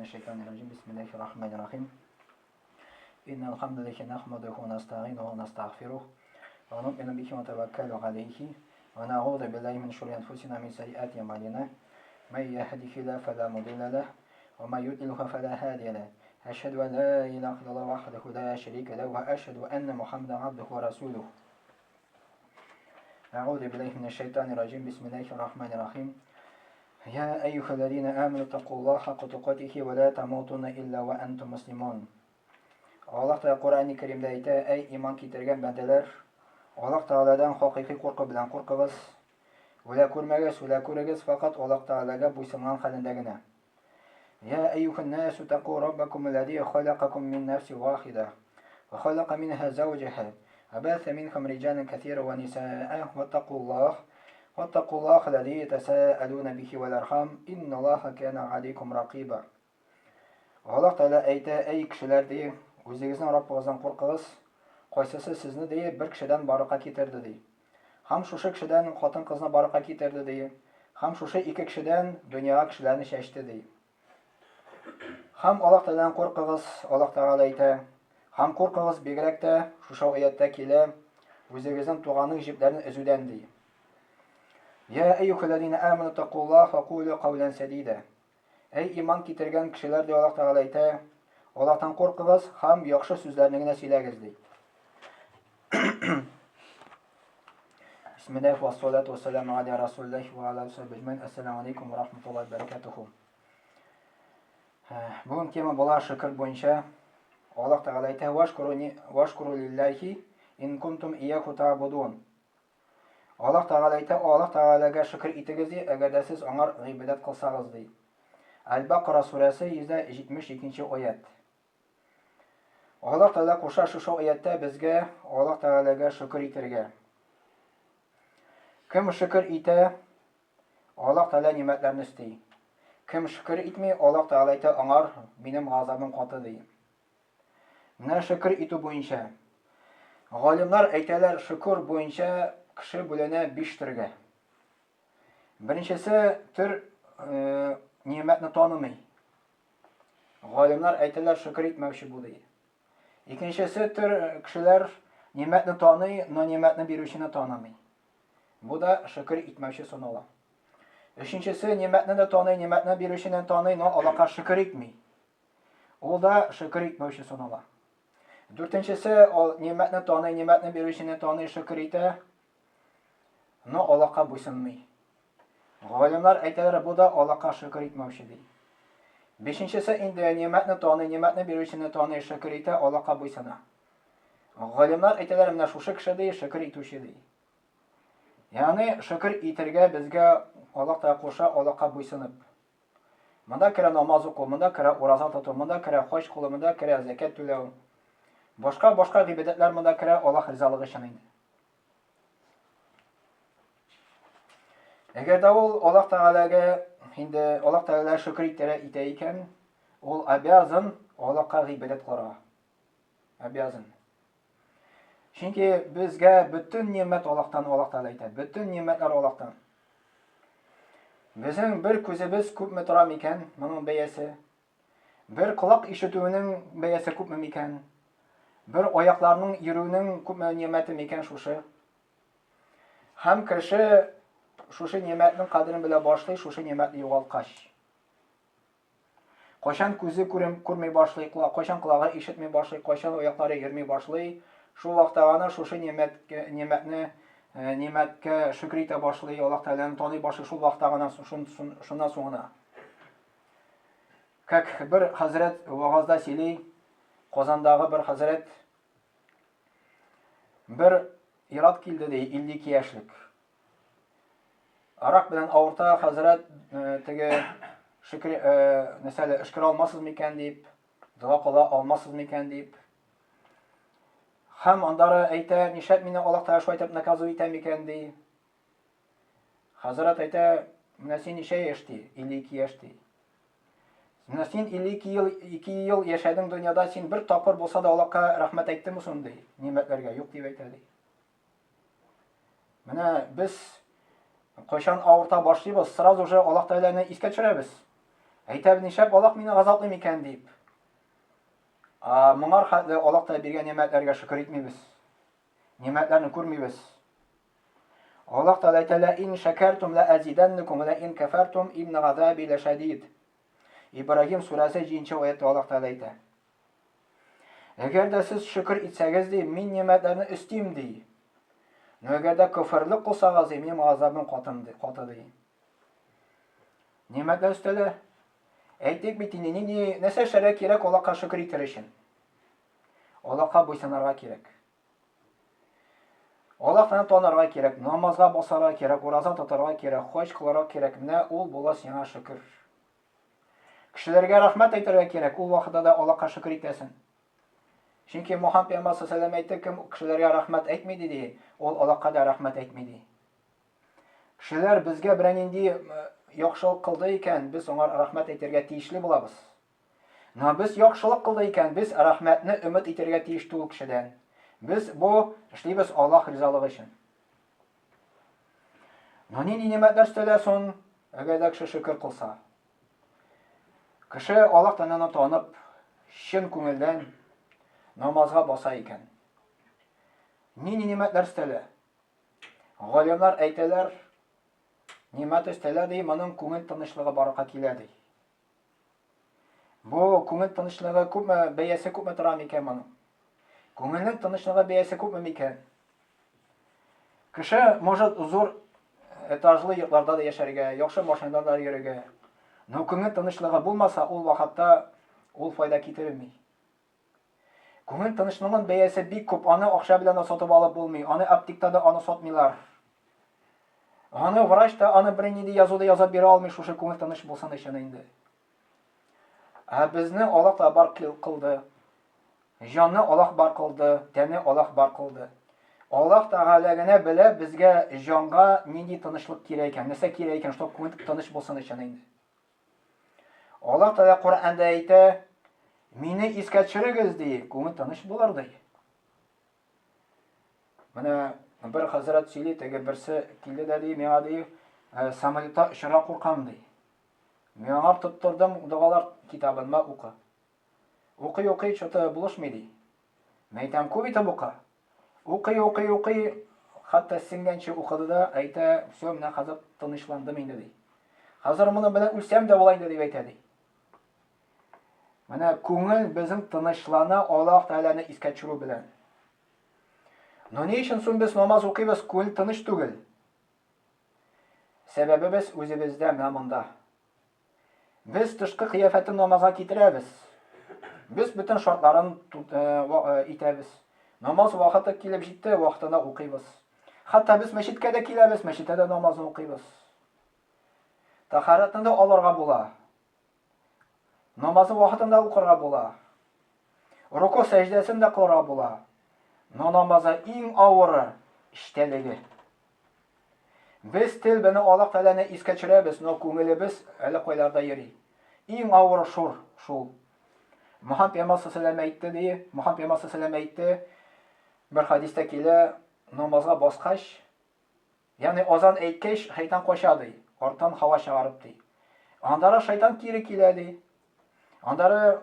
минәш шайтанир раҗим. Бисмиллаһир рахманир рахим. Иннал хамдалиллахи нахмадуху ва настаинуху ва настагъфирух. Ва ну'мину бихи ва натаваккалу алейхи. Ва нa'удhu биллахи мин шурури анфусина ва мин сайyiати а'малина. Ман яхдихиллаху фала мудилла лах ва ман юдлилху фала хадия лах. Ашһаду ан ла илаха иллаллах вахдаху ла шарика лаху ва ашһаду анна Мухаммадан абдуху ва расулух. أعوذ بالله من الشيطان الرجيم بسم الله الرحمن الرحيم يا أيها الذين آمنوا اتقوا الله حق تقاته ولا تموتن إلا وأنتم مسلمون Аллаһ Тәгалә Коръәни Кәримдә әйтә, әй иман китергән бәндәләр, Аллаһ Тәгаләдән хакыйкый курку белән куркыгыз. Үлә күрмәгез, үлә күрегез, факат Аллаһ Тәгаләгә буйсынган хәлендә генә. يا أيها الناس اتقوا ربكم الذي خلقكم من نفس واحدة وخلق منها زوجها وبث منكم رجالا كثيرا ونساء واتقوا الله واتقوا الله الذي تساءلون به والأرحام إن الله كان عليكم رقيبا Аллаһ Тәгалә әйтә, әй кешеләр ди, үзегезнең Раббыгыздан куркыгыз, кайсысы сезне ди, бер кешедән барырга китерде ди. Һәм шушы кешедән хатын-кызны барырга китерде ди. Һәм шушы ике кешедән дөньяга кешеләрне чәчте ди. Һәм Аллаһ Тәгаләдән куркыгыз, Аллаһ Тәгалә әйтә. Һәм куркыгыз бигрәк тә шушы аяттә килә, үзегезнең туганлык җепләрен өзүдән ди. Я әйюхәлләзина аману тақуллаһ ва кулу каулан сәдида. Әй иман китергән кешеләр, ди Аллаһ Тәгалә әйтә, Аллаһтан куркыгыз һәм яхшы сүзләрне генә сөйләгез, ди. Бисмиллаһ ва салату ва саламу аля расулиллаһ ва аля сахбиһи аҗмаин. Ассаламу алейкум ва рахматуллаһи ва баракатуху. Бүген тема була шөкер буенча. Аллаһ Тәгалә әйтә: "Вашкуру лиллахи ин кунтум ияху та'будун." Аллаһ Тәгалә әйтә, Аллаһ Тәгаләгә шөкер итегез, ди, әгәр дә сез аңар гыйбадәт кылсагыз, ди. Әл-Бакара сүрәсе 172 аять. Аллаһ Тәгалә куша шушы аяттә безгә Аллаһ Тәгаләгә шөкер итәргә. Кем шөкер итә, Аллаһ Тәгалә нимәтләрне өсти. Кем шөкер итми, Аллаһ Тәгалә әйтә, аңар минем газабым каты, ди. Менә шөкер итү буенча. Галимнар әйтәләр, шөкер буенча кеше бүленә биш төргә. Беренчесе төр э, нимәтне танымый. Галимнар әйтәләр, шөкер итмәүче бу ди. Икенчесе төр э, кешеләр нимәтне таный, но нимәтне бирүчене танымый. Бу да шөкер итмәүче санала. Өченчесе нимәтне дә таный, нимәтне бирүчене таный, но Аллаһка шөкер итми. Ул да шөкер итмәүче санала. Дүртенчесе, ул нимәтне таный, нимәтне бирүчене таный, шөкер итә, но Аллаһка буйсынмый. Галимнар әйтәләр, бу да Аллаһка шөкер итмәүче ди. Бишенчесе инде нимәтне таный, нимәтне бирүчене таный, шөкер итә, Аллаһка буйсына. Галимнар әйтәләр, менә шушы кеше ди, шөкер итүче ди. Ягъни шөкер итергә безгә Аллаһ та куша, Аллаһка буйсынып. Монда керә намаз уку, монда керә ураза тоту, монда керә хаҗ кылу, монда керә зәкят түләү. Башка башка гыйбадәтләр монда керә Аллаһ ризалыгы өчен инде. Әгәр дә ул Аллаһ Тәгаләгә инде Аллаһ Тәгаләгә шөкер итәрә итә икән, ул обязан Аллаһка гыйбадәт кылырга. Обязан. Чөнки безгә бөтен нимәт Аллаһтан, Аллаһ Тәгалә әйтә. Бөтен нимәтләр Аллаһтан. Безнең бер күзебез күпме тора микән, моның бәясе? Бер колак ишетүенең бәясе күпме микән? Бер аякларның йөрүенең күпме нимәте микән шушы? Һәм кеше шушы нимәтнең кадерен белә башлый, шушы нимәтне югалткач. Кайчан күзе күрем, күрми башлый, кайчан колагы ишетми башлый, кайчан аяклары йөрми башлый, шул вакытта гына шушы нимәткә, нимәтне, э, нимәткә шөкер итә башлый, Аллаһ Тәгаләне таный башлый, шул вакытта гына, шуннан соң гына. Как бер хәзрәт вагазда сөйли, Казандагы бер хәзрәт бер ират килде ди, 52 яшьлек. Арак белән авырта хәзрәт э, теге шөкер э, нәрсәле өшкерә алмассыз микән дип, дога кыла алмассыз микән дип. Һәм андары әйтә, нишләп мине Аллаһ Тәгалә шулай итеп наказу итә микән ди. Хәзрәт әйтә, менә син ничә яшь ди? 52 яшь ди. Менә син 52 ел, 2 ел яшәдең дөньяда, син бер тапкыр булса да Аллаһка рәхмәт әйттеңме соң ди? Нимәтләргә юк дип әйтә ди. Менә без кайчан авырта башлыйбыз, сразу же Аллаһ Тәгаләне искә төшерәбез. Әйтәбез, нишләп Аллаһ мине газаплый микән дип. А моңар хәтле Аллаһ та биргән нимәтләргә шөкер итмибез. Нимәтләрне күрмибез. Аллаһ Тәгалә әйтә, "Ла ин шәкәртум ла азиданнакум ва ла ин кафартум инна газаби лашадид." Ибраһим сүрәсе 7 аятта Аллаһ Тәгалә әйтә. Әгәр дә сез шөкер итсәгез, ди, мин нимәтләрне өстим, ди. Но әгәр дә көферлек кылсагыз, ди, минем газабым катын, ди, каты, ди. Нимәтләр өстәлә. Әйтик бит инде, нинди нәрсә эшләргә кирәк Аллаһка шөкер итәр өчен? Аллаһка буйсынырга кирәк. Аллаһны танырга кирәк, намазга басарга кирәк, ураза тотарга кирәк, хаҗ кылырга кирәк. Менә ул була сиңа шөкер. Кешеләргә рәхмәт әйтергә кирәк, ул вакытта да Аллаһка шөкер итәсең. Чөнки Мухаммад пәйгамбәр саллаллаху әйтте, кем кешеләргә рәхмәт әйтми ди, ул Аллаһка да рәхмәт әйтми ди. Кешеләр безгә берәр нинди яхшылык кылды икән, без аңа рәхмәт әйтергә тиешле булабыз. Но без яхшылык кылды икән, без рәхмәтне өмет итәргә тиеш түгел кешедән. Без бу эшлибез Аллаһ ризалыгы өчен. Но нинди нимәтләр өстәлә соң, әгәр дә кеше шөкер кылса? Кеше Аллаһ Тәгаләне танып, чын күңелдән намазга баса икән. Нинди нимәтләр өстәлә? Галимнәр әйтәләр, нимәт өстәлә ди, моның күңел тынычлыгы барлыкка килә ди. Бу күңел тынычлыгы күпме, бәясе күпме тора микән моның? Күңелнең тынычлыгы бәясе күпме микән? Кеше может зур этажлы йортларда да яшәргә, яхшы машинада да йөрергә. Но күңел тынычлыгы булмаса, ул вакытта ул файда китерми. Күңел тынычлыгының бәясе бик күп, аны акча белән дә сатып алып булмый, аны аптекта да аны сатмыйлар. Аны врач та аны бернинди язу да язып бирә алмый, шушы күңел тыныч булсын өчен инде. Ә безне Аллаһ та бар кылды. Җанны Аллаһ бар кылды, тәне Аллаһ бар кылды. Аллаһ Тәгалә генә белә безгә җанга нинди тынычлык кирәк икән, нәрсә кирәк икән, чтобы күңел тыныч булсын өчен инде. Аллаһ Тәгалә Коръәндә әйтә, мине искә төшерегез, ди, күңел тыныч булыр, ди. Менә бер хәзрәт сөйли, теге берсе килде дә ди, миңа ди, «Э, самолетта очарга куркам, ди. Мин аңа тоттырдым догалар китабын, ма укы. Укый, укый, что-то булышмый, ди. Мин әйтәм, күп итеп укы. Укый, укый, укый, хәтта сеңгәнче укыды да, әйтә, все, менә хәзер тынычландым инде, ди. Хәзер моны белән үлсәм дә була инде, дип әйтә, ди. Менә күңел безнең тынычлана Аллаһ Тәгаләне искә төшерү белән. Но ни өчен соң без намаз укыйбыз, күңел тыныч түгел? Сәбәбебез үзебездә менә монда. Без тышкы кыяфәтен намазга китерәбез. Без бөтен шартларын э, э, итәбез. Намаз вакыты килеп җитте, вакытында укыйбыз. Хәтта без мәчеткә дә киләбез, мәчеттә дә намазны укыйбыз. Тахаратны да алырга була. Намазы вакытында укырга була. Руку сәҗдәсен дә кылырга була. Но намазы иң авыры эчтәлеге. Без тел белән Аллаһ Тәгаләне искә төшерәбез, но күңелебез әле кайларда йөри. Иң авыры шур, шул. Мөхәммәд пәйгамбәр саллаллаху әйтте ди, Мөхәммәд пәйгамбәр саллаллаху әйтте, бер хадистә килә, намазга баскач, ягъни азан әйткәч, шайтан кача ди, арттан һава чыгарып ди. Андары шайтан кире килә ди. Андары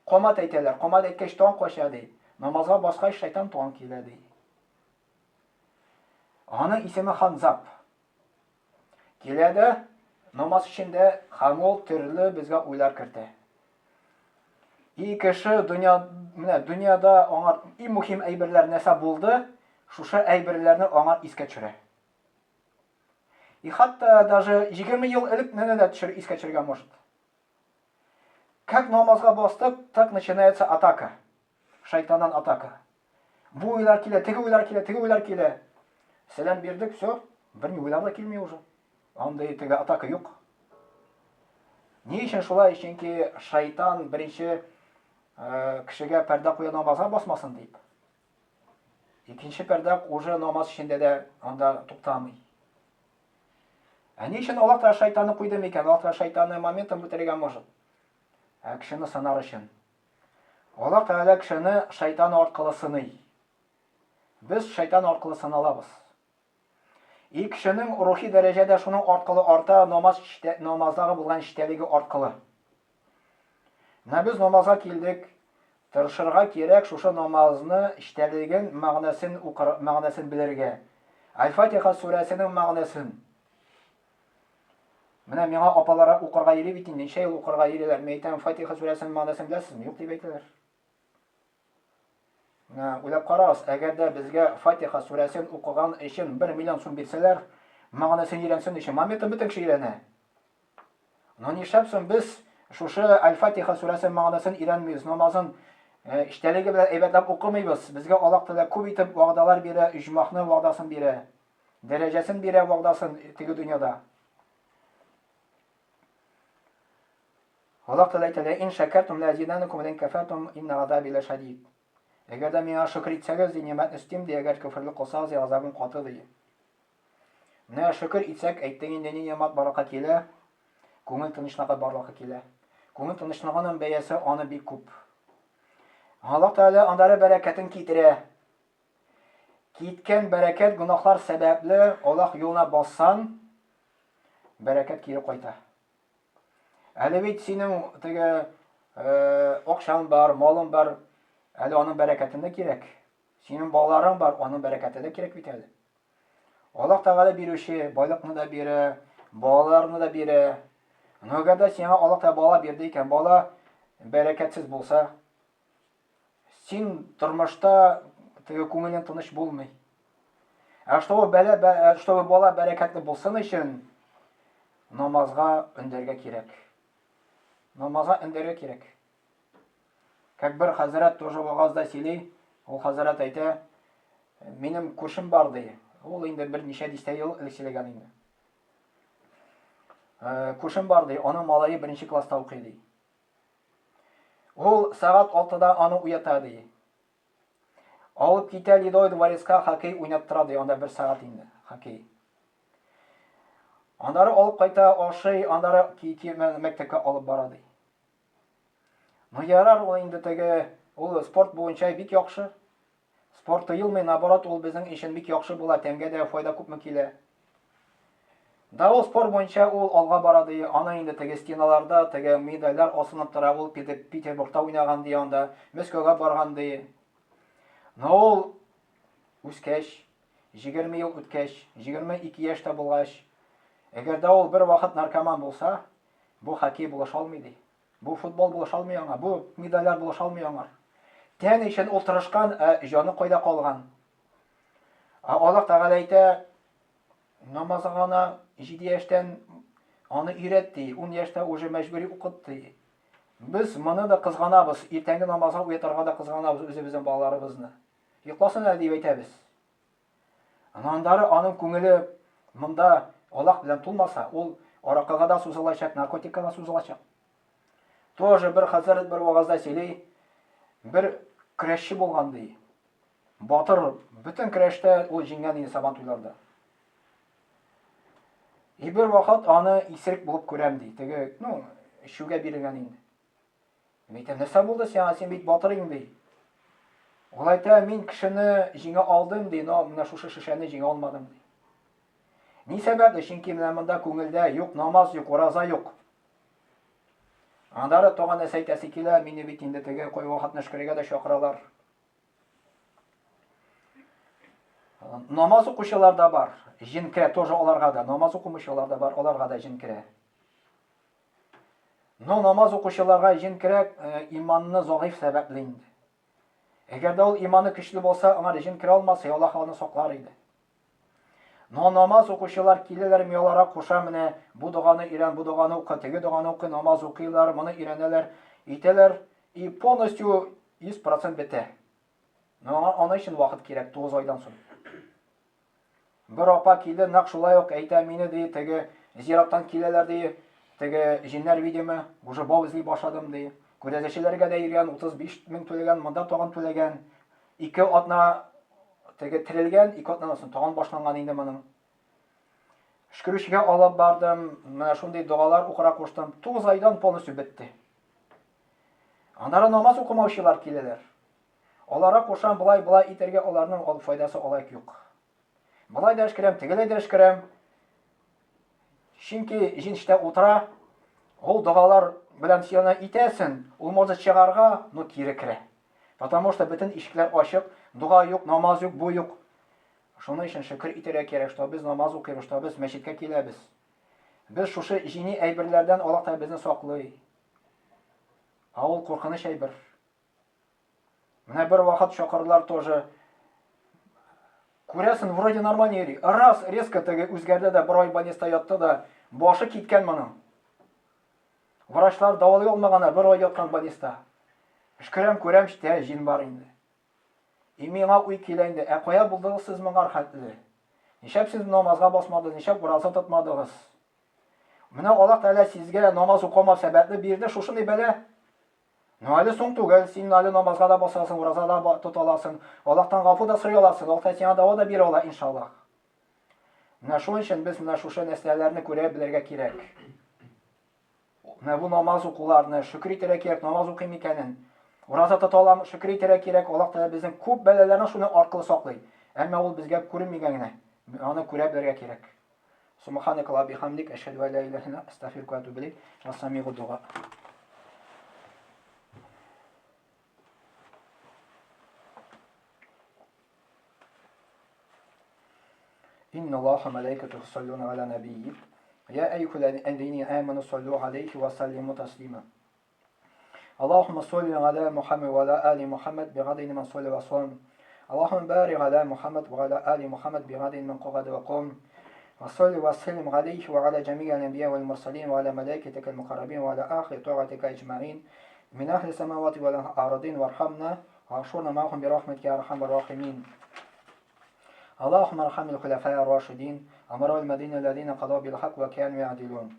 комат әйтәләр, комат әйткәч тан кача ди. Намазга баскач шайтан тан килә ди. Аның исеме Ханзаб. Килә дә намаз эчендә һәм ул төрле безгә уйлар кертә. И кеше дөнья, менә дөньяда аңа иң мөһим әйберләр нәрсә булды, шушы әйберләрне аңа искә төшерә. И хәтта даже 20 ел элек нәнә дә төшер, искә төшерергә может. Как намазга бастык, так начинается атака. Шайтаннан атака. Бу уйлар килә, теге уйлар килә, теге уйлар килә. Сәлам бирдек, все, бер ни уйлар да килми уже. Андый теге атака юк. Ни өчен шулай? Чөнки шайтан беренче э, кешегә пәрдә куя намазга басмасын дип. Икенче пәрдә уже намаз эчендә дә анда туктамый. Ә ни өчен Аллаһ Тәгалә шайтанны куйды микән? Аллаһ Тәгалә шайтанны моментом бетерергә может. Ә кешене сынар өчен. Аллаһ Тәгалә кешене шайтан аркылы сыный. Без шайтан аркылы сыналабыз. И кешенең рухи дәрәҗә дә шуның аркылы арта, намаз намаздагы булган эчтәлеге аркылы. Менә без намазга килдек. Тырышырга кирәк шушы намазны эчтәлеген, мәгънәсен укыр, мәгънәсен белергә. Аль-Фатиха сүрәсенең мәгънәсен. Менә миңа апалар укырга йөри бит инде, ничә ел укырга йөриләр. Мин әйтәм, Фатиха сүрәсенең мәгънәсен беләсезме? Юк дип әйтәләр. Менә уйлап карагыз, әгәр дә безгә Фатиха сүрәсен укыган өчен 1 миллион сум бирсәләр, мәгънәсен өйрәнсен өчен, моментом бөтен кеше өйрәнә. Но нишләп соң без шушы Аль-Фатиха сүрәсен мәгънәсен өйрәнмибез, намазын э, эчтәлеге белән әйбәтләп укымыйбыз. Безгә Аллаһ Тәгалә күп итеп вәгъдәләр бирә, иҗмахны вәгъдәсен бирә, дәрәҗәсен бирә вәгъдәсен теге дөньяда. Аллаһ Тәгалә әйтә, "Ин шәкәртум ла азиданакум, ва ин кәфәртум инна газаби ләшәдид." Әгәр дә миңа шөкер итсәгез, ди, нимәтне өстим, ди, әгәр көферлек кылсагыз, ди, газабым каты, ди. Менә шөкер итсәк, әйттең инде, ни нимәт барлыкка килә? Күңел тынычлыгы барлыкка килә. Күңел тынычлыгының бәясе аны бик күп. Аллаһ Тәгалә аннары бәрәкәтен китерә. Киткән бәрәкәт гөнаһлар сәбәпле Аллаһ юлына бассан, бәрәкәт кире кайта. Әле бит синең теге э, акчаң бар, малың бар, әле аның бәрәкәте дә кирәк. Синең балаларың бар, аның бәрәкәте дә кирәк бит әле. Аллаһ Тәгалә бирүче, байлыкны да бирә, балаларны да бирә. Но әгәр дә сиңа Аллаһ Тәгалә бала бирде икән, бала бәрәкәтсез булса, син тормышта теге күңелең тыныч булмый. Ә чтобы бәла, ә чтобы бала бәрәкәтле булсын өчен намазга өндәргә кирәк. Намазга өндәргә кирәк. Как бер хәзрәт тоже вагазда сөйли, ул хәзрәт әйтә, минем күршем бар ди. Ул инде берничә дистә ел элек сөйләгән инде. Э, күршем бар ди, аның малае беренче класста укый ди. Ул сәгать 6-да аны уята ди. Алып китә Ледовый дворецка хоккей уйнаттыра ди, анда бер сәгать инде хоккей. Аннары алып кайта, ашый, аннары мәктәпкә алып бара ди. Ну ярар, ул инде теге, ул спорт буенча бик яхшы. Спорт тыелмый, наоборот, ул безнең өчен бик яхшы була, тәнгә дә файда күпме килә. Да ул спорт буенча ул алга бара ди, аны инде теге стеналарда теге медальләр асынып тора, ул Петербургта уйнаган ди анда, Мәскәүгә барган ди. Но ул үскәч, 20 ел үткәч, 22 яшьтә булгач, әгәр дә ул бер вакыт наркоман булса, бу хоккей булыша алмый ди. Бу футбол булыша алмый аңа, бу медальләр булыша алмый аңа. Тән өчен ул тырышкан, ә җаны кайда калган? Ә Аллаһ Тәгалә әйтә, намазга гына 7 яшьтән аны өйрәт ди, 10 яшьтә уже мәҗбүри укыт ди. Без моны да кызганабыз, иртәнге намазга уятырга да кызганабыз үзебезнең балаларыбызны. Йокласын әле дип әйтәбез. Аннары аның күңеле монда Аллаһ белән тулмаса, ул аракыга да сузылачак, наркотикка да сузылачак. Тоже бер хәзрәт бер вагазда сөйли, бер көрәшче булган ди. Батыр, бөтен көрәштә ул җиңгән инде сабан туйларда. И бер вакыт аны исерек булып күрәм ди. Теге, ну, эчүгә бирелгән инде. Мин әйтәм, нәрсә булды сиңа, син бит батыр инде, ди. Ул әйтә, мин кешене җиңә алдым, ди, но менә шушы шешәне җиңә алмадым, ди. Ни сәбәпле? Чөнки менә монда күңелдә юк намаз юк, ураза юк. Аннары тагын нәрсә әйтәсе килә, мине бит инде теге кайвакыт мәшкәргә дә чакыралар. Намаз укучылар да бар, җен керә тоже аларга да, намаз укымаучылар да бар, аларга да җен керә. Но намаз укучыларга җен керә, э, иманны загыйф сәбәпле инде. Әгәр дә ул иманы көчле булса, аңа җен керә алмас, Аллаһ аны саклар иде. Но намаз укучылар киләләр, мин аларга кушам, менә бу доганы өйрән, бу доганы укы, теге доганы укы, намаз укыйлар, моны өйрәнәләр, итәләр, и полностью 100% бетә. Но аңа аны өчен вакыт кирәк, 9 айдан соң. Бер апа килде, нәкъ шулай ук әйтә, мине ди, теге зираттан киләләр ди, теге җиннәр видимо, уже бау эзли башладым ди. Күрәзәчеләргә дә йөргән, 35 мең түләгән, монда тагын түләгән. Ике атна теге терелгән, ике атнадан соң тагын башланган инде моның. Өшкерүчегә алып бардым, менә шундый догалар укырга куштым. 9 айдан полностью бетте. Аннары намаз укымаучылар киләләр. Аларга кушам болай болай итәргә, аларның ал файдасы алай юк. Болай да эшкерәм, тегеләй дә эшкерәм. Чөнки җен эчтә утыра, ул догалар белән син аны итәсен, ул может чыгарга, но кире керә. Потому что бөтен ишекләр ачык, дога юк, намаз юк, бу юк. Шуның өчен шөкер итәргә кирәк, что без намаз укыйбыз, что без мәчеткә киләбез. Без шушы җини әйберләрдән Аллаһ Тәгалә безне саклый. Ә ул куркыныч әйбер. Менә бер вакыт чакырдылар тоже. Күрәсен, вроде нормально йөри. Раз, резко теге үзгәрде дә, бер ай больниста ятты да, башы киткән моның. Врачлар дәвалый алмаганнар, бер ай яткан больниста. Өшкерәм, күрәм, штә, җин бар инде. И миңа уй килә инде, ә кая булдыгыз сез моңар хәтле? Нишләп сез намазга басмадыгыз, нишләп ураза тотмадыгыз? Менә Аллаһ Тәгалә сезгә намаз укымау сәбәпле бирде шушындый бәла. Ну әле соң түгел, син әле намазга да басасың, ураза да тота аласың, Аллаһтан гафу да сорый аласың, Аллаһ Тәгалә сиңа дава да бирә ала, иншаллаһ. Менә шуның өчен без менә шушы нәрсәләрне күрә белергә кирәк. Менә бу намаз укуларны шөкер итәргә кирәк, намаз укыйм икәнен. Ураза тота алам, шөкер итәргә кирәк. Аллаһ Тәгалә безнең күп бәлаләрне шуны аркылы саклый. Әмма ул безгә күренмигән генә. Аны күрә белергә кирәк. Субханaka ва бихамдик, әшһәду ан ла илаһа илля астагфирука ва атубу илейк. Ва самигу дуга. إن الله وملائكته يصلون على نبيه يا أيها الذين آمنوا صلوا عليه وسلموا تسليما اللهم صل على محمد وعلى آل محمد بعدد من صلى وسلم اللهم بارك على محمد وعلى آل محمد بعدد من قعد وقام وصل وسلم عليه وعلى جميع الأنبياء والمرسلين وعلى ملائكتك المقربين وعلى آخر طاعتك أجمعين من أهل السماوات والأرضين وارحمنا وانشرنا معهم برحمتك يا أرحم الراحمين اللهم ارحم الخلفاء الراشدين أمراء المدينة الذين قضوا بالحق وكانوا يعدلون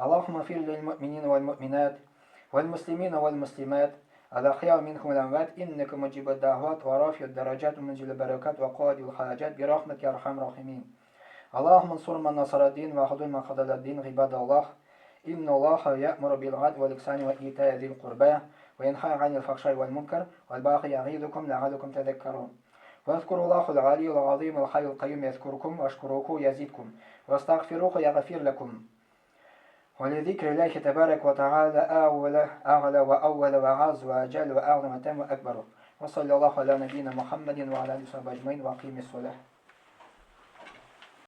اللهم اغفر للمؤمنين والمؤمنات والمسلمين والمسلمات الأحياء منهم والأموات إنك مجيب الدعوات ورافع الدرجات ومنزل البركات وقاضي الحاجات برحمتك يا أرحم الراحمين اللهم انصر من نصر الدين وخذل من خذل الدين عباد الله إن الله يأمر بالعدل والإحسان وإيتاء ذي القربى وينهى عن الفحشاء والمنكر والباقي يعظكم لعلكم تذكرون واذكروا الله العلي العظيم الحي القيوم يذكركم واشكروه يزيدكم واستغفروه يغفر لكم ولذكر الله تبارك وتعالى أول أعلى وأول وأعز وأجل وأعظم وأتم وأكبر وصلى الله على نبينا محمد وعلى آله وصحبه أجمعين وأقيم الصلاة.